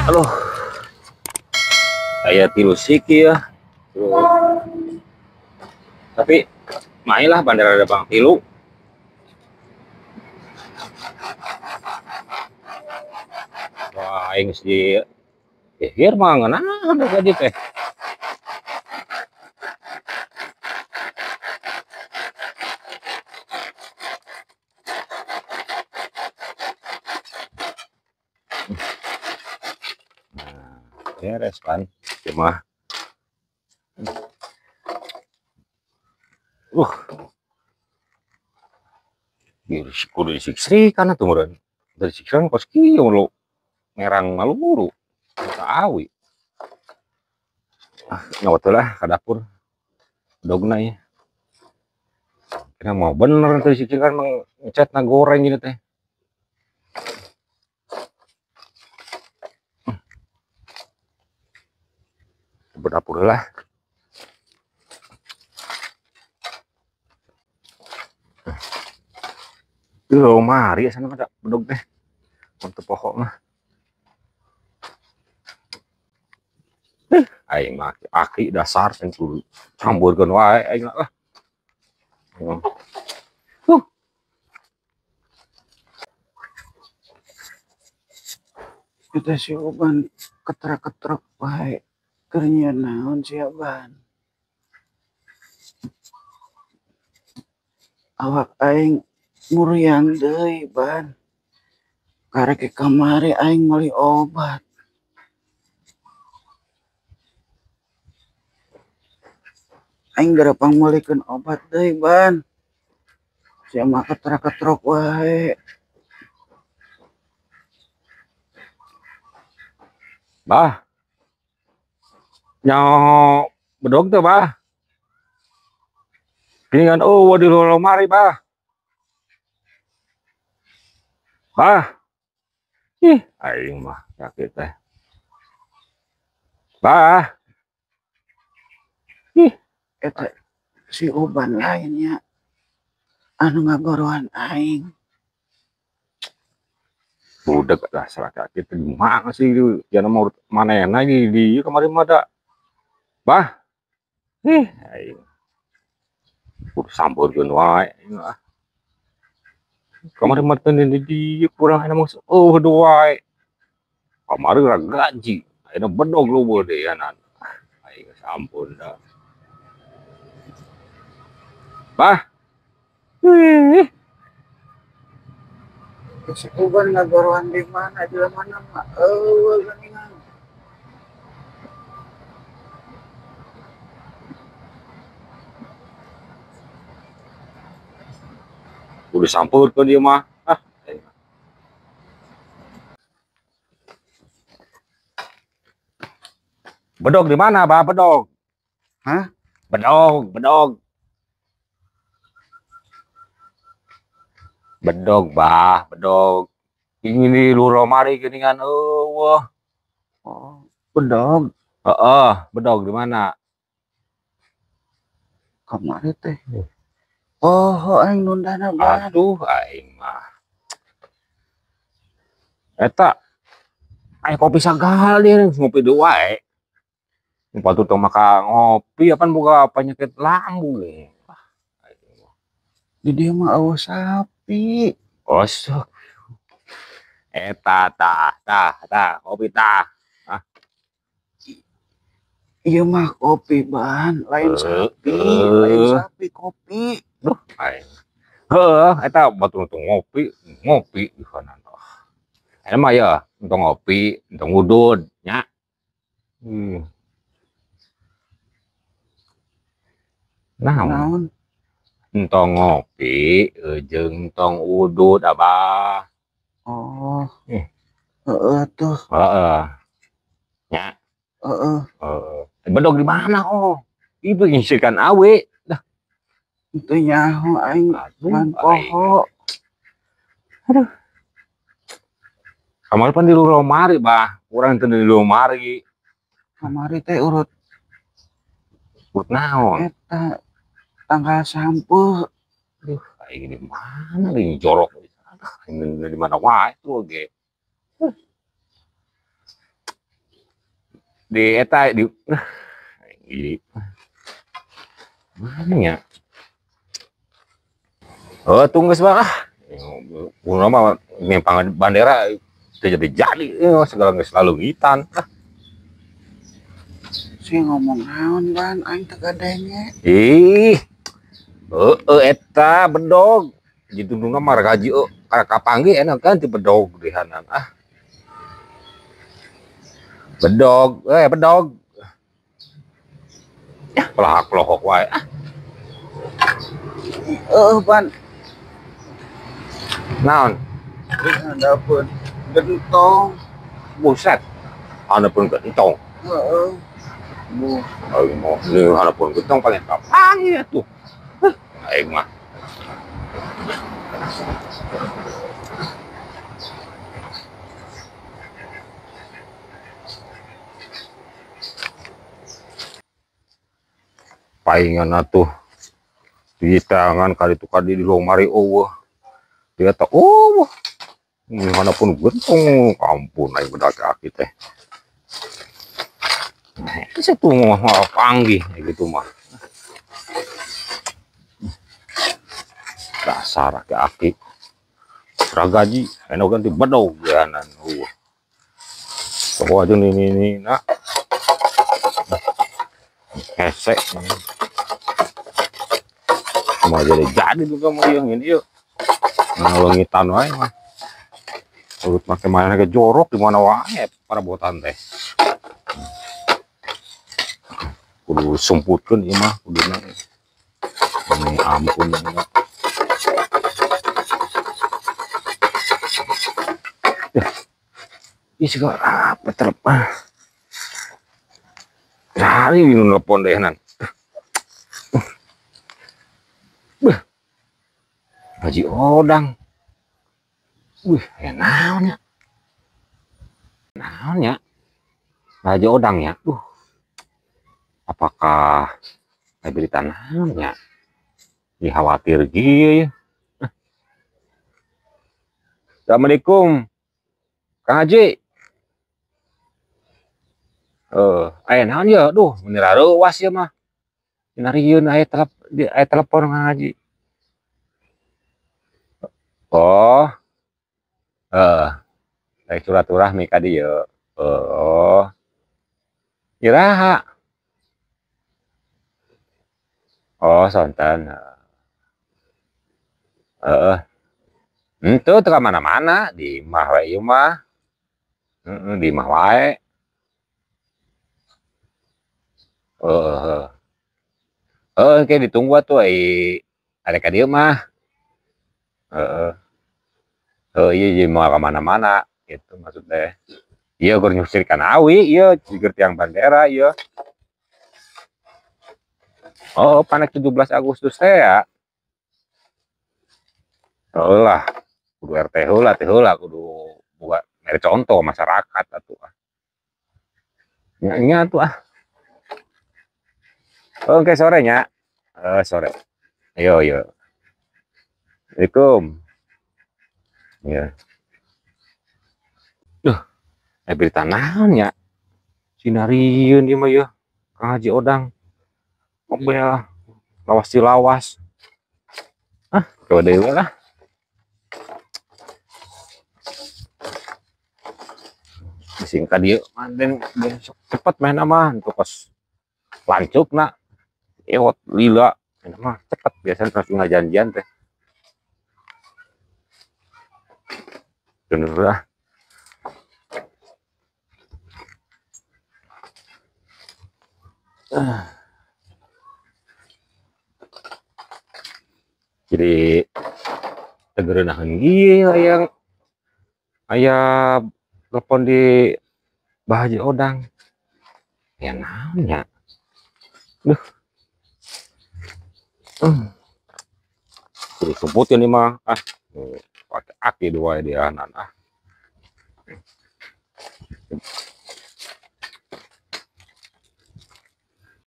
Aduh. Aya tilu siki ya. Tapi mainlah bandara ada bang tilu. Wah, aing si kehir mah ngeunah gaji teh. Nah, beres kan cuma kudu disiksrikan atuh meureun. Dari siksrikan kos kieu lu merang maluru awi. Ah, nyawat lah ke dapur. Dogna ya. Kira mau bener tuh disiksrikan ngecat na goreng gini teh. Dapur lah. Itu mari sana pada bedog teh. Untuk pokok mah. Aing mah aki dasar sing campurkeun wae aing lah. Kita si Oban ketrek-ketrek wae. Keur naon si Oban. Awak aing muriang deui ban. Karek kamari aing meuli obat. Aing garapang meulikeun obat deui ban. Sia mah ketrek-ketrok wae. Bah. Nyaho bedog teh bah. Gini kan oh di luar lemari bah. Bah. Ih, aing mah sakit teh. Bah. Ih, eta si Oban lainnya anu ngagoroan aing. Budak dasar sakit gimana sih jangan mau manehna di kemarin mah da. Bah. Ih, aing. Kudu sampeurkeun wae aing ah. Kamari mah teu di kurang ayeuna mah oh wae. Kamari gaji, ayeuna bedog leuweung deui anan. Aing sampun dah. Bah. Ih. Si Uban ngagoroan di mana di mana mah eueuh geuningan. Udah sampurkeun dia mah. Ah. Bedog di mana, Bah? Bedog. Hah? Bedog, bedog. Bedog, Bah, bedog. Ini di luar mari geuningan eueuh. Oh, bedog. Heeh, bedog di mana? Kamari teh. Oh, aing nundana ban. Aduh, aing mah. Eta aing kopi sagala dia ngopi deui wae. Patut tong maka ngopi apan boga penyakit lambung. Di dieu mah eueuh sapi. Osok. Eta tah tah tah kopi tah. Ah. Ieu mah kopi ban, lain sapi, lain sapi kopi. Duh, aing. Heuh, eta batur tong ngopi, ngopi di kana. Eta mah ya, entong ngopi, entong ngudud nya. Naon? Entong ngopi jeung entong udud abah. Oh. Heeh tuh. Heeh. Nya. Heeh. Heeh. Bedog di mana oh? Ieu ngisikan awe. Dah. Teu nyaho aing pan poho. Aduh. Kamari pan di luar lemari, Bah. Urang teu di luar lemari. Kamari teh urut. Urut naon? Eta tanggal sampuh. Aduh, aing di mana nih jorok. Aing di mana wae tuh ge. Di eta di mana ya? Oh, tunggu sebentar ah. Kuno mah ngempangan bandera teu jadi segala geus lalungitan. Ah. Si ngomong naon ban aing teu gadenge. Ih. Heeh eta bedog. Ditundungna mah gaji kapanggih enak kan ti bedog dihanan ah. Bedog, bedog. Ya, pelahak-pelahok wae ah. Heeh, ban. Naon? Handapeun gentong. Buset. Handapeun gentong. Heeh. Bu, aing mah handapeun gentong paling kapanggih atuh. Aing mah. Paingan atuh di tangan kali itu kali di lomari eueuh. Dia tak eueuh. Manapun gentong ampun aing bedak kaki teh. Nah, itu mah panggih gitu mah. Dasar aki-aki. Ragaji anu ganti bedog geanan eueuh. Sok aja ini nak. Hesek. Mau jadi juga mau yang ini yuk. Ngalongitan wae mah. Urut make mana ke jorok di mana wae para botan teh. Kudu sumputkeun ieu mah kuduna. Ini ampun ya. Ih segala apa telepon. Cari nelpon deh nan. Beuh. Haji Odang. Wih, ya naon ya. Naon ya. Haji Odang ya. Duh. Apakah ada berita naon ya? Dikhawatir gitu ya. Assalamualaikum. Kang Haji. Aya naon ya? Duh, meuni rareuwas ieu mah. Dinarieun aya telepon Kang Haji. Oh. Rek silaturahmi ka dieu. Oh. Iraha. Oh, sonten. Heeh. Henteu teu ka mana-mana, di imah we ieu mah. Heeh, di imah wae. Heeh. Heeh, engke ditunggu atuh ai arek ka dieu mah. Heeh. Heeh, ieu jeung moal ka mana-mana gitu maksud teh. Ieu keur nyusirikan awi ieu keur tiang bandera ieu. Oh, panek 17 Agustus teh ya. Heuh lah, kudu RT heula teh heula kudu boga mere contoh masyarakat atuh ah. Nya nya atuh ah. Oke sore nya. Sore. Ayo yo. Assalamualaikum. Ya. Duh, berita naon ya? Sinarieun ieu mah yeuh. Kang Haji Odang. Mobil lawas di lawas. Ah, coba deui lah. Bising ka dieu manden besok cepet main mah untuk kos lancukna. Ewot lila main mah cepet biasanya langsung ngajanjian teh. Bener lah. Jadi tegeureunaheun ieu aya aya telepon di Bah Haji Odang. Ya naon nya. Duh. Kudu sumputin ieu mah. Ah, pakai aki dua dianan ah.